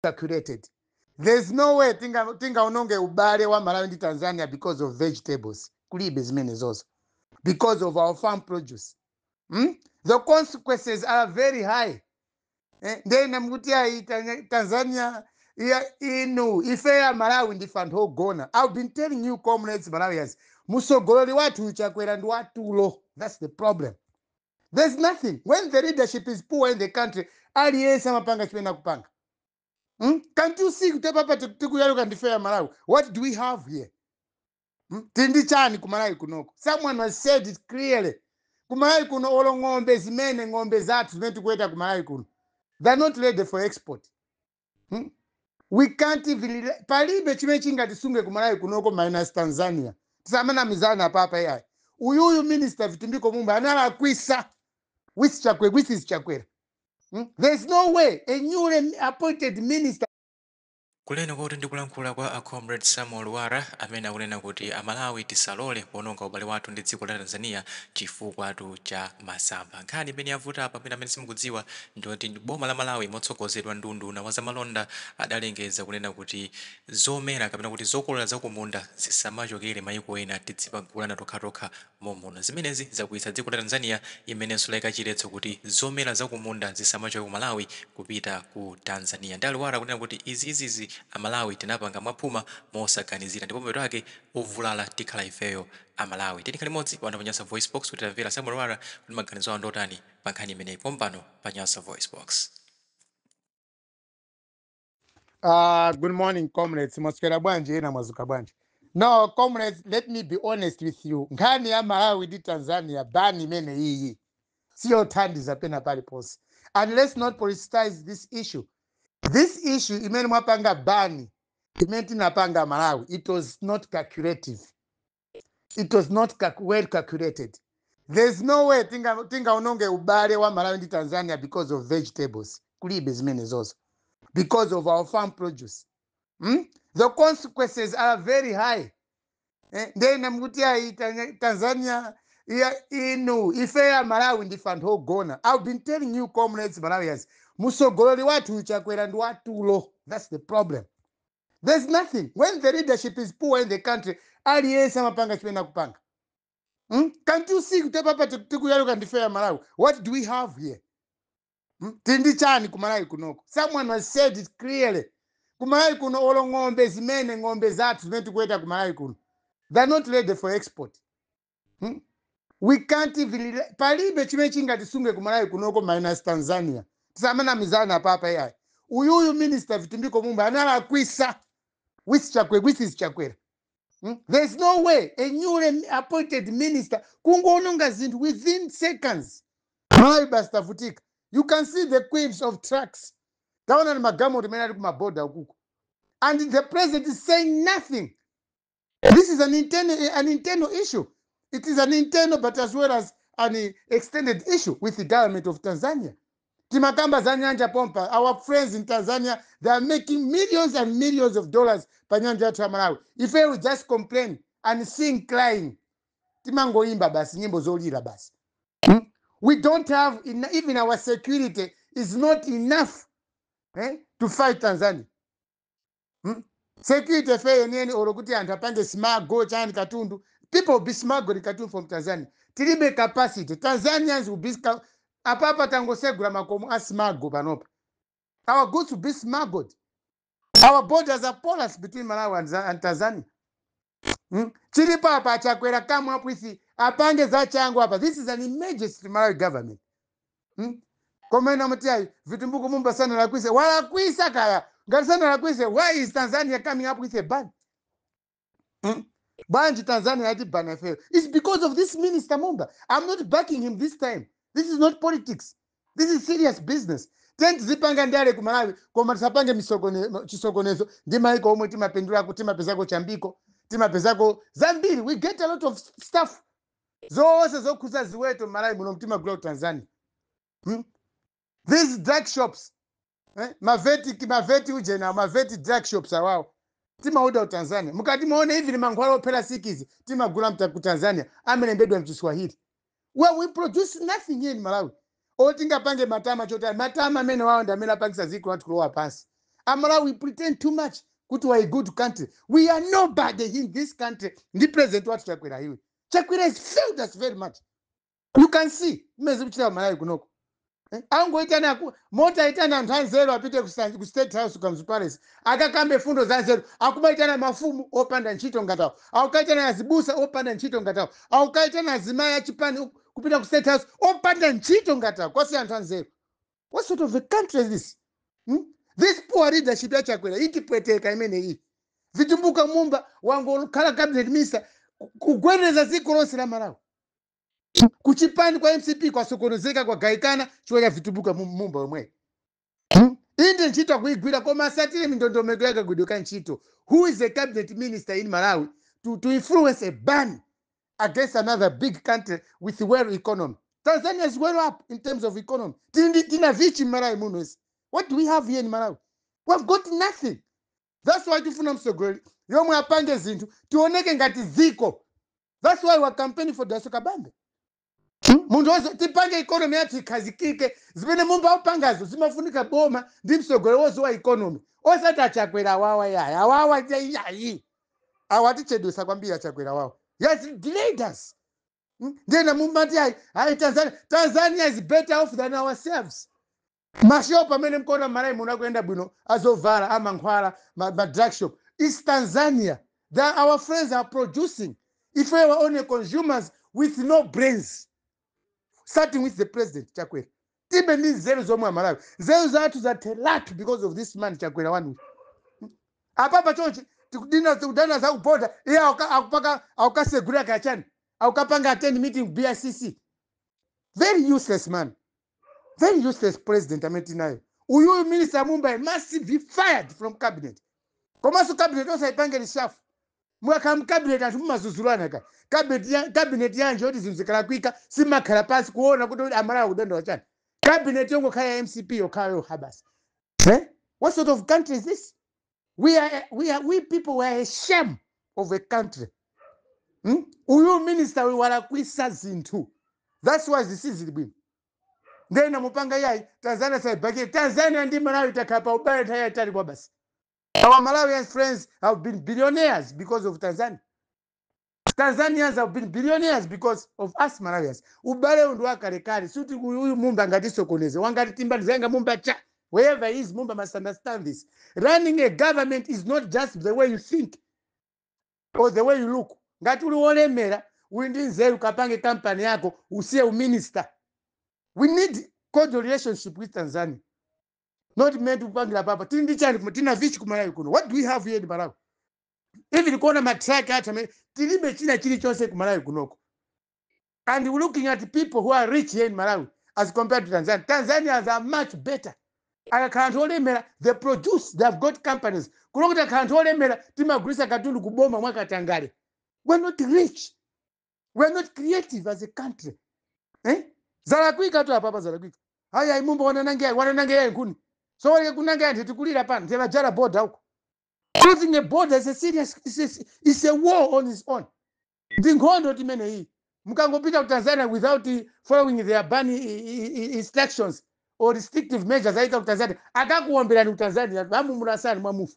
Calculated. There's no way tingaononge ubale wa Malawi ndi Tanzania because of vegetables. Kulibe zimene zozo, because of our farm produce. The consequences are very high. Ndena mukuti ayi, Tanzania iya, inu ife ya Malawi ndife anthu ogona. I've been telling you, comrades, Malawians, mtsogoleri wathu Chakwera ndi watulo. That's the problem. There's nothing. When the leadership is poor in the country, aliyense amapanga chimene akupanga. Can't you see kuti papa tikuyaluka ndife ya Malawi? What do we have here? Tindi chani ku Malawi kunoko? Someone has said it clearly. Ku Malawi kuno, olo ng'ombe zimene, ng'ombe zathu zimene tikuweta ku Malawi kuno, they're not ready for export. We can't even, palibe chimene chingatisunge ku Malawi kunoko minus Tanzania. Tisamanamizana papa iyayi. Uyuyu Minister Vitumbiko Mumba analakwisa with Chakwera, with his Chakwera. There's no way a newly appointed minister Kuleno kuti ndikulankhula kwa a Comrade Samuel Lwara amene akunena kuti Amalawi tisalole kuononga ubale wathu ndi dziko la Tanzania chifukwatu cha masamba. Nkhani imene yavuta apa, amene simukudziwa, ndiyoti boma la Malawi motsogozedwa ndi unduna wa zamalonda adalengeza kunena kuti zomera kapena kuti zokolola zakumunda zisamachokere mayiko ena, tizipagulana tokhatokha momuno. Zimenezi zakwiyitsa dziko la Tanzania imenenso layika chiletso kuti zomera zakumunda zisamachoke ku Malawi kupita ku Tanzania. Ndi a Lwara kunena kuti iziizizi Amalawi tinapanga mwaphuma mosaganizira, ndipo mapeto ake ovulala tikhala ifeyo Amalawi. Tili limodzi pano pa Nyasa Voice Box kuti tamvera Samuel Lwara kuti maganizo awo ndotani pa nkhani imeneyi, pompano pa Nyasa Voice Box. Good morning, comrades. Mwaswera bwanji ena, mwazuka bwanji? No, comrades, let me be honest with you. Nkhani ya Malawi ndi Tanzania, ban imene iyi siyothandiza pena paliponse. And let's not politicize this issue. This issue imene mwapanga ban, imene tinapanga Malawi, it was not calculative. It was not well calculated. There's no way tingaononge ubale wa Malawi ndi Tanzania because of vegetables. Kulibe zimene zozo, because of our farm produce. The consequences are very high. Ndena mukuti ayi, Tanzania iya, inu ife ya Malawi ndife anthu ogona. I've been telling you, comrades, Malawians, mtsogoleri wathu Chakwera ndi watulo. That's the problem. There's nothing. When the leadership is poor in the country, aliyense amapanga chimene akupanga. Can't you see kuti papa tikuyaluka ndife ya Malawi? What do we have here? Tindi chani ku Malawi kunoko? Someone has said it clearly. Ku Malawi kuno, olo ng'ombe zimene, ng'ombe zathu zimene tikuweta ku Malawi kuno, they're not ready for export. We can't even, palibe chimene chingatisunge ku Malawi kunoko minus Tanzania. Tisamanamizana papa iyayi. Uyuyu Minister Vitumbiko Mumba analakwisa with Chakwera, with his Chakwera. There's no way a newly appointed minister kungoononga zinthu within seconds. Malawi basi tavutika. You can see the queues of trucks. Taona ni magalimoto amene ali kumaboda ukuku, and the president is saying nothing. This is an internal issue. It is an internal but as well as an extended issue with the government of Tanzania. Timakamba za nyanja pompa. Our friends in Tanzania, they are making millions and millions of dollars pa nyanja yathu ya Malawi. Ife we just complain and sing crying. Timangoimba basi nyimbo zolira basi. We don't have even our security is not enough to fight Tanzania. Security fe yeniyeni, olo kuti anthu apange smuggle chani katundu, people will be smuggling katundu from Tanzania. Tilibe capacity. Tanzanians will be apapa tangosegula makomo a smuggle panopa. Our goods will be smuggled. Our borders are porous between Malawi and Tanzania. Chilipo apa, Chakwera come up with, apange za changu apa. This is an emergency to Malawi government. Koma ena muti ayi, Vitumbiko Mumba sanalakwise. Walakwisa kaya. Ngati sanalakwise, why is Tanzania coming up with a ban? Bwanji Tanzania yati ban ifeyo? It's because of this Minister Mumba. I'm not backing him this time. This is not politics, this is serious business. Tenti tizipanga ndale ku Malawi, koma tisapange chisokonezo ndi maiko omwe timapindulako, timapezako chambiko, timapezako zambiri. We get a lot of stuff. Zonse zokhuza ziweto Malawi muno timagula ku Tanzania. These drug shops, ma vet, ma vet ujena, ma vet drug shops awawo timaoda ku Tanzania. Mukati muone, even mankhwala ophera sikizi timagula ku Tanzania, amalembedwa mchiswahili. Well, we produce nothing here in Malawi. Otingapange matama chotani? Matama amene wawo ndi amene apangisa dziko lathu kulowa pansi. Amalawi, we pretend too much kuti we are a good country. We are nobody in this country. Ndi president wathu Chakwera iwe. Chakwera has failed us very much. You can see mmene zikuchita Malawi kunoko. Angoitana motaitana anthu anzeru apite ku State House, Kamuzu Palace, akakambe fundo za nzeru. Akumaitana mafumu opanda ntchito ngatawo, akukaitana azibusa opanda ntchito ngatawo, akukaitana azimayi achipani kupita ku State House opanda ntchito ngatawo, kwasi anthu anzeru. What sort of a country is this, This poor leadership yaChakwera itipweteka imene iyi. Vitumbuka Mumba wangokhala cabinet minister, kugwedeza dziko lonse la Malawi. Kuchipani kwa MCP kwasokonezeka, kwagayikana chifukwa cha Vitumbuka Mumba omwe. Inde, ntchito akuigwira, koma asatire mindondomeko yakagwidwe ka ntchito. Who is a cabinet minister in Malawi to influence a ban against another big country with well economy? Tanzania is well up in terms of economy. Tina vichi Malawi muno isi? What do we have here in Malawi? We've got nothing. That's why tifuna mtsogoleri yomwe apange zinthu tioneke ngati dziko. That's why we're campaigning for Dalitso Kabambe. Munthu wonse tipange economy yathu ikhazikike. Zimene Mumba upangazo zimafunika boma ndi mtsogoleri wonse wa economy, osati aChakwera awawa. Yaya, awawa yayi, awa atichedwesa kwambiri. Achakwera wawa, yes, delayed us. Ndena mumati ayi ayi, Tanzania, Tanzania is better off than ourselves. Mashopu amene mkuona Malawi muno akuyenda bwino, azovala, amankhwala, ma drug shop, is Tanzania that our friends are producing. If we were only consumers with no brains, starting with the president Chakwera. Tibe ndi nzeru zomwe Amalawi, nzeru zathu zatheratu because of this man Chakwera wanu. Apapa chonchi tikudina, tikudana za kuboda, iye akupaka, akukasegulira kachani, akukapanga attend meeting BICC. Very useless man, very useless president amene tinayo uyuyu. Minister Mumba must be fired from cabinet. Komanso cabinet osaipange reshuffle. Mukakhala mcabinet anthu mumazuzulana ka cabinet cabinet yanje yoti zinthu zikalakwika simakhala pansi kuona kuti Amalawi akudandaula chani. Cabinet yongokhala ya MCP yokhala yokha basi, eh? What sort of country is this? We people were a shame of a country, Uyu minister uyu walakwisa zinthu. That's why zisizili bwino. Ndena mupanga yayi, Tanzania saibakire. Tanzania ndi Malawi takhala pa ubale nthawi yayitali kwa basi. Our Malawian friends have been billionaires because of Tanzania. Tanzanians have been billionaires because of us Malawians. Ubale uyu ndi wakalekale. Suti uyu Mumba ngatisokoneze wangati timbalizanga Mumba cha wherever he is. Mumba must understand this: running a government is not just the way you think or the way you look. Ngati uli wolemera, uli ndi nzeru, kapange kampani yako, usiye uminister. We need cordial relationship with Tanzania, not meant kupangira papa. Tili ndi chani? Tina vichi kuMalawi kuno? What do we have here in Malawi? Even kuona matraki athu amene tilibe china chilichonse kuMalawi kunoko. And we're looking at people who are rich here in Malawi as compared to Tanzania. Tanzanians are much better. Akakhala anthu olemera, they produce, they have got companies. Kuno kuti akhala anthu olemera, timagulisa katundu kuboma mwakatangale. We're not rich, we're not creative as a country, eh? Zalakwika tu apapa, zalakwika. Hayi ayi, Mumba wananange ayi, wananange ayi nkhuni. So waleke kunange anthu tikulira pano tevajala border uko. Closing a border is a serious, it's a war on its own. Ndi nkhondo timene iyi. Mukangopita ku Tanzania without following their ban instructions or restrictive measures aika ku Tanzania, akakuomberani ku Tanzania, amumurasani mwamufa,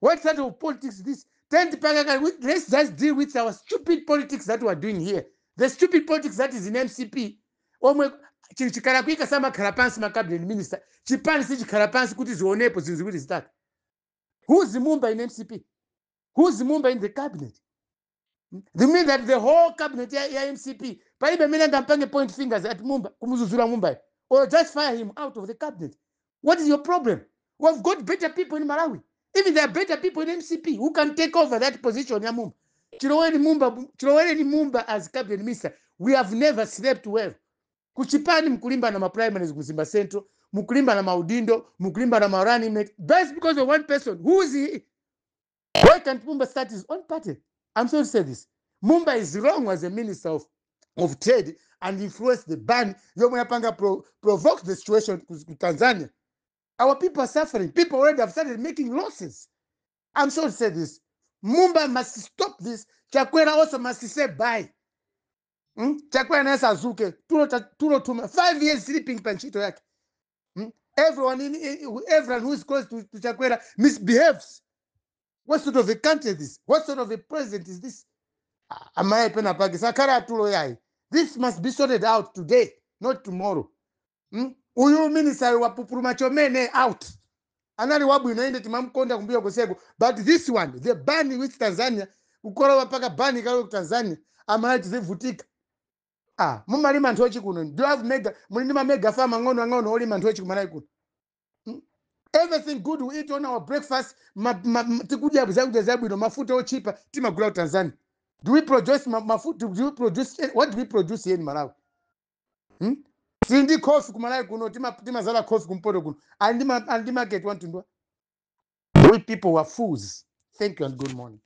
What sort of politics is this? Let's just deal with our stupid politics that we are doing here, the stupid politics that is in MCP, omwe chinthu chikalakwika samakhala pansi ma cabinet minister. Chipani sichikhala pansi kuti zionepo zinthu ziwiri zitatu. Who's Mumba in MCP? Who's Mumba in the cabinet? They mean that the whole cabinet ya MCP palibe amene angampange point fingers at Mumba, kumuzuzula Mumba, or just fire him out of the cabinet? What is your problem? We've got better people in Malawi. Even there are better people in MCP who can take over that position ya Mumba. Chiloweni Mumba, chilowereni Mumba as cabinet minister, we have never slept well. Kuchipani mkulimba na maprimaries kuMzimba Central, mukulimba na maudindo, mukulimba na marunning mate. That's because of one person. Who is he? Why can't Mumba start his own party? I'm sorry to say this, Mumba is wrong as a minister of trade and influence the ban yomwe yapanga provoke the situation ku Tanzania. Our people are suffering. People already have started making losses. I'm sorry to say this, Mumba must stop this. Chakwera also must say bye. Chakwera naye azuke tulo tulo tuma 5 years sleeping pa ntchito yake. Everyone who is close to Chakwera misbehaves. What sort of a country is this? What sort of a president is this? Amayi pena pake sakhala atulo yayi. This must be sorted out today, not tomorrow. Uyu minister wapupuluma chomene out. Anali wabwino, inde, timamkonda kumbuyo kuseko, but this one, the ban with Tanzania, kukolowa paka ban ikalowe ku Tanzania, Amalawi tizivutika. Ah, mumalima nthochi kuno? Do you have mega, muli ndi ma mega farm ang'ono ang'ono olima nthochi kuMalawi kuno? Everything good we eat on our breakfast, tikudya zakudya zabwino, mafuta ochipa, timagula ku Tanzania. Do we produce mafuta? Do we produce? What do we produce here in Malawi? Tili ndi coffee kuMalawi kuno, timazala coffee kumpoto kuno, ali ndi market wantundwa. We people were fools. Thank you and good morning.